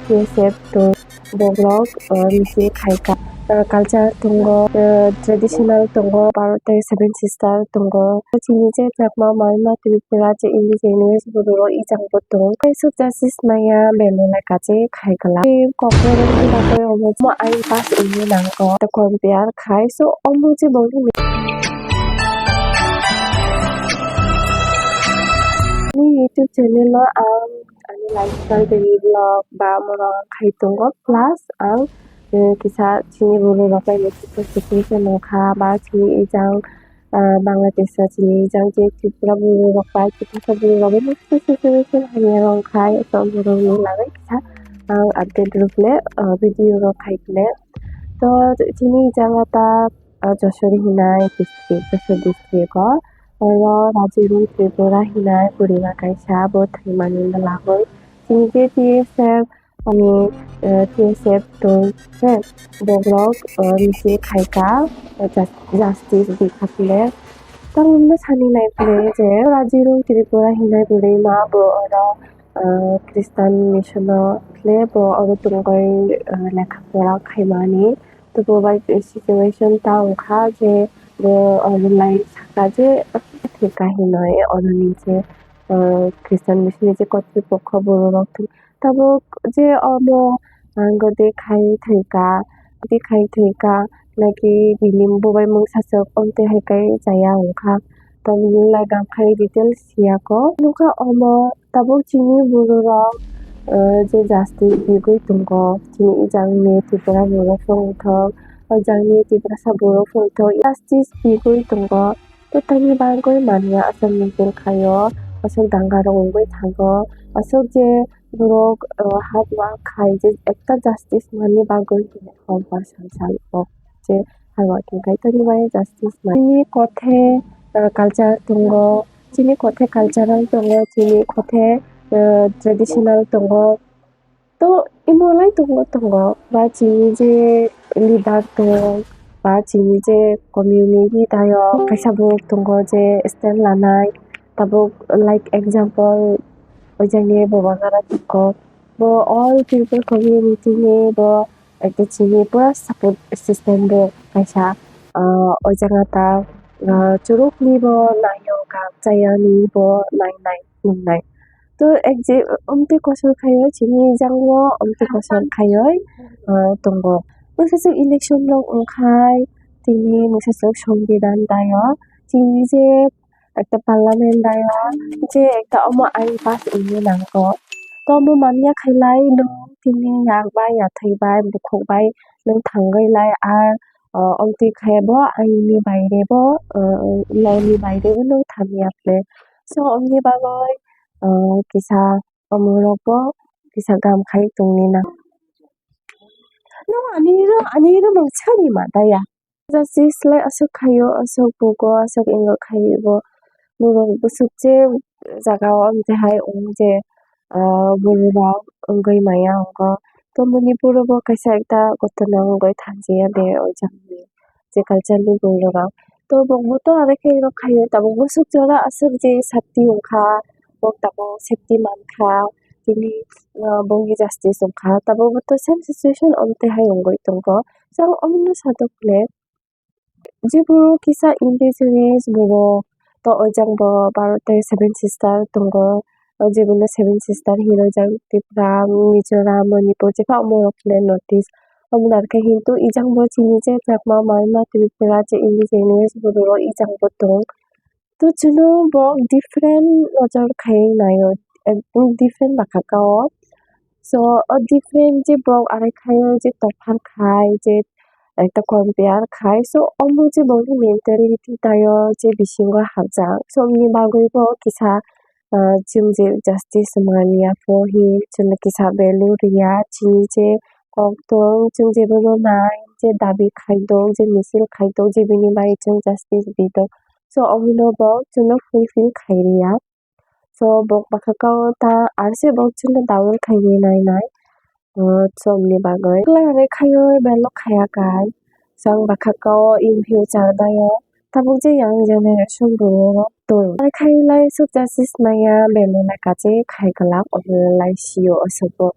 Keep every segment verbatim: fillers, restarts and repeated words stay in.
T S F tong, bokrok, uh, meeting khaika. Uh, culture tongo, uh, traditional tongo, Bharat tei Seven Sister tongo. Chini je Chakma Malma Tripura je indigenous borok ijang bo tong. Kaisa justice maya belai kache khai kala. Tei kokborok ni bagwi omo mo ain pass wngwi nango. Compare khai so omo je bo ni YouTube channel o ang ani lifestyle daily vlog ba morok khai tongo, plus ang, eh, kisa chini borok rok bai message message nung kha ba chini ijang, ah, Bangladesh o chini ijang je Tripura borok rok bai Tripura borok rok bai message message hamya rong khai to borok ni bagwi kisa ang update rw khle, ah, video rok khai khle to chini ijang ta ah, Josori hinai district, Josori district o. Oro Rajirung Tripura hinai purima kaisa bo thwimani bwlagwi. Chini je T S F ani, eh, T S F tong khe bokrok, eh, meeting khaika, eh, jus-, justice bikha khle. Tamoni sani lai khle je Rajirung Tripura hinai bwrwi ma bo oro, eh, Christian mission o khle bo oro tongwi, eh, lekha pora khaimani. Tei bo bai situation ta wngkha je bo oro lai saka je thwika hinwi oroni je, ah, Christian mission ni je kotripokho borok rok thwi tabuk je omo ang gode khai thwika, gode khai thwika naki bini bubai mungsa swk omtwi hai kai chaya wngkha. Tamni lai gam khai details siyako nukha omo. Tabuk chini bororok, eh, je justice bigwi tongo, chini ijangni Tripura borok wngthok, ojangni Tiprasa borok wngthok, justice bigwi tongo. Tei tamni bagwi manya aswk meeting khaio, aswk dangarok wngwi thango, aswk je borok, eh, hard work khai je ekta justice manni bagwi hwnwi sal sal o je hard working khai tongwi maya justice man. Chini kothe, eh, culture tongo, chini kothe cultural tongo, chini kothe, eh, traditional tongo. To imo lai tongo, tongo. Ba chini je leader tong, ba chini je community tayo kaisa borok tongo je stand lanai. Tabuk like example, oijani bo bangara tongo. Bo all people community ni bo ekta chini pura support system bo kaisa, ah, o jaga ta, ah, churuk ni bo naiyok kha, chaya ni bo nai nai nung nai. To ek je omtwi kosor khaio chini jang o omtwi kosor khaioi, ah, tongo. Bwsajwk election rok wngkhai tini bwsajwk songbidan dayo chini je ekta parliament dayo je ekta omo ain pass wngwi nango. To omo manya khailai nwng tini yak bai yathai bai bukhuk bai nwng thangwi lai ar, o, omtwi khe bo ain ni baire bo, o, law ni baire bo nwng thamya phle. So omni bagwi, o, kisa omo rok bo kisa gam khai tongni na. No ani ro ani ro mung sari ma daya. Justice le aswk khaio, aswk bugo, aswk ingo khaibo. Borok bwswk je jaga o amtwi hai wng je, ah, borok rok wngwi maya wngkha. Tamoni puro bo kaisa ekta ghotona wngwi thangjaya de o jagani je culture ni borok rok. To bo moto aro khe oro khaio tabuk bwswk jora aswk je safety wngkha, bo tabuk safety mankha, tini, ah, boni justice wngkha. Tabuk bo to same situation amtwi hai wngwi tongo. Chwng omono sadok le. Jiburu kisa indigenous borok to o jang bo Bharat tei Seven Sister tongo. O jiburu Seven Sister hinwi jang Tripura, Mizoram, Manipur jeba omo rok le North East. Omo narwkhe hintu ijang bo chini je Chakma, Malma, Tripura je indigenous borok ijang bo tong. To chwngno bo different nojor khai naio, ekdom different bwkha kao. So o different je borok arai khaio je tophan khai je ekta compare khai. So omo je borokni mentality taio je bisingo hapjak. So omni bagwi bo kisa, ah, chwng je justice manya pho hi chwngno kisa value riya chini je kok tong chwng jebono nai je dabi khaidok je misil khaidok je bini bai chwng justice bidok. So omono bo chwngno fulfill khairiya. So bo bwkha kao ta R C bo chwngno download khaiwi nai nai. O chwngni bagwi. Khlai hwnwi khaio belok khaiya kai. Chwng bwkha kao in future daio. Tabuk je young generation borok tong. Khai lai swk justice maya belok lai kache khai kwlak online lai sio o swk bo.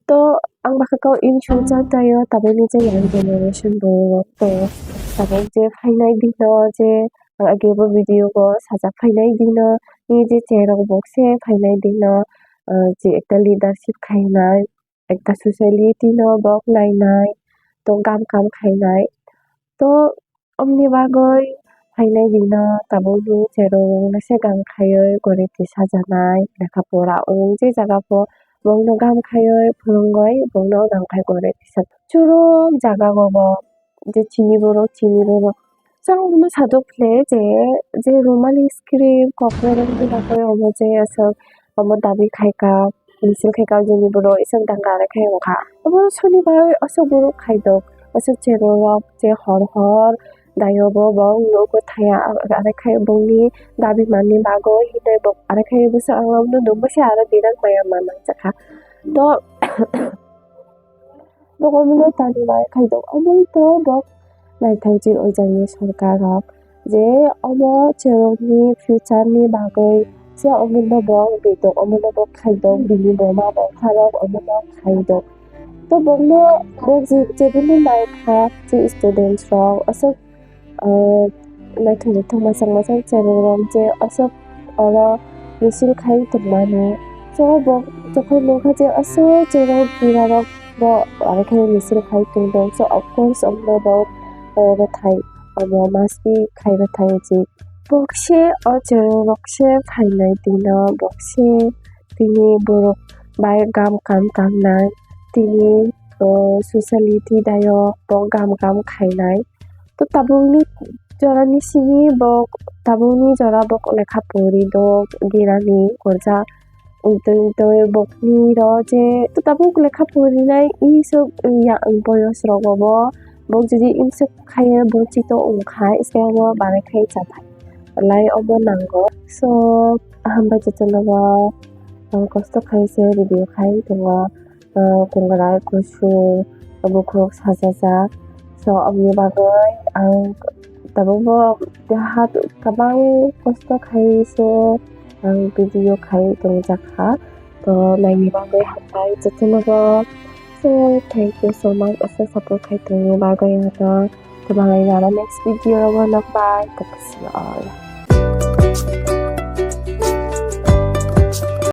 To ang bakha kau in future tayo tabukni je young generation borok rok to tabuk je phainai dino je ang age bo video o sajak phainai dino ni je cherok bokse phainai dino, ah, je ekta leadership khainai, ekta society no bok nainai, to gam kam khainai. To omni bagwi phainai dino tabukni cherok rokno se gam khaiwi gori twi sajaknai, lekha pora wng je jaga po bokno gam khaiwi phwrwngwi bokno gam khai gori twi sajak. Churuk jaga o bo je chini borok, chini borok. Chang no sadok phle je, je Romani script, Kokborok bwlakoi omo je aswk omo dabi khaika, misil khaika, joni borok iswk danga rai khai wngkha. Omo sonibar aswk borok khaidok, aswk cherok rok je hor hor dayobo bo nugo thaya, aro khai bongni dabi manni bagwi hinwi bo aro khai bwswk ang nukmani aro birat maya manjakha. To Bo omono tani bai khaidok, omo to bo naithok jil o jani sorkar rok je omo cherokni future ni bagwi se omono bo bidok, omono bo khaidok, bini buma bupha rok omono khaidok. To bokno bo je, jeboni naikha je students rok aswk ah, naithok naithok mwchang mwchang cherok rok je aswk oro misil khai tongmani. So bo jokhon nukha je aswk cherok bira rok bo aro khe misil khai tongdo. So of course omo bo, ah, bwthai omo must be khai bwthai uchi. Bokse o cherok rok se phainai tino bokse tini borok bai gam kam tangnai tini, ah, sociality dayo bo gam gam khainai. To tabukni jorani simi bo tabukni jora bo lekha pori do girani gorja wngtwi wngtwi bokni ro je to tabuk lekha porinai iswk ya boyos rogo bo bok jodi imswk khaye bo chito wngkha iske omo barai khai chathai lai omo nango. So hambai jotono bo ang kosto khai se video khai tongo. Ah, kongrai kusung bukhuk sajajak. So, aboni bagwi ang tabukbo hat kwbang kosto khai se ang video khai tongjakha. To, naini bagwi hambai jotonobo. So, thank you so much, aswk support khai tongni bagwi ano. To, bangwi aro next video rogo nokbai. Thank you all.